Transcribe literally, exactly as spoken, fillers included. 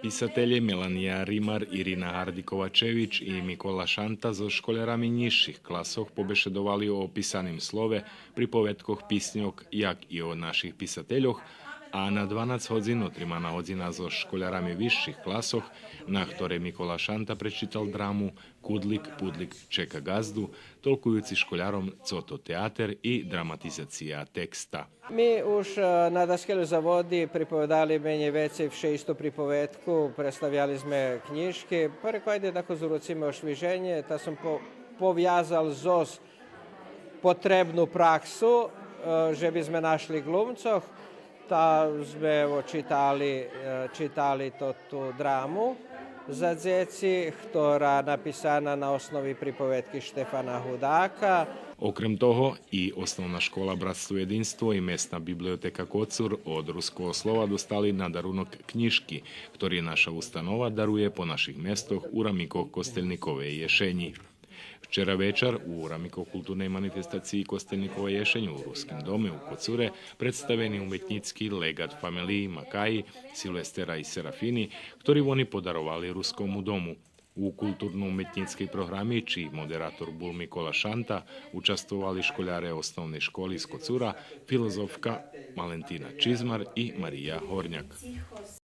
Писателє Мелания Римар, Ирина Гарди Ковачевич и Микола Шанта зоз школярами нїзших класох побешедовали о писаним слове, приповедкох, писньох, як и о наших писательох, а на дванац годзин отримана годзина зоз школярами висших класох, на хторей Микола Шанта пречитал драму Кудлик, пудлик чека ґазду, толкуюци школяром цо то театер и драматизация текста. Ми уж, е, на Даскалєй заводи приповедали менєй вецей вше исту приповедку, представяли зме кнїжки. Перекойде тако зруциме ошвиженє, та сом по-, повязал зоз потребну праксу, е, же би зме нашли ґлумцох, та зме, ево, читали, е, читали тоту драму за дзеци, хтора написана на основи приповедки Штефана Гудака. Окрем того, и Основна школа Братство єдинство и Месна библиотека Коцур од Руского слова достали на дарунок кнїжки, хтори наша установа дарує по наших местох у рамикох Костельниковей єшенї. Вчера вечар у рамикох културней манифестациї Костельникова єшень у Руским доме у Коцуре представени уметнїцки леґат фамелиї Макаї, Силвестера и Серафини, хтори вони подаровали Рускому дому. У културно-уметнїцкей програми, чий модератор бул Микола Шанта, участвовали школяре Основней школи з Коцура, филозофка Валентина Чизмар и Мария Горняк.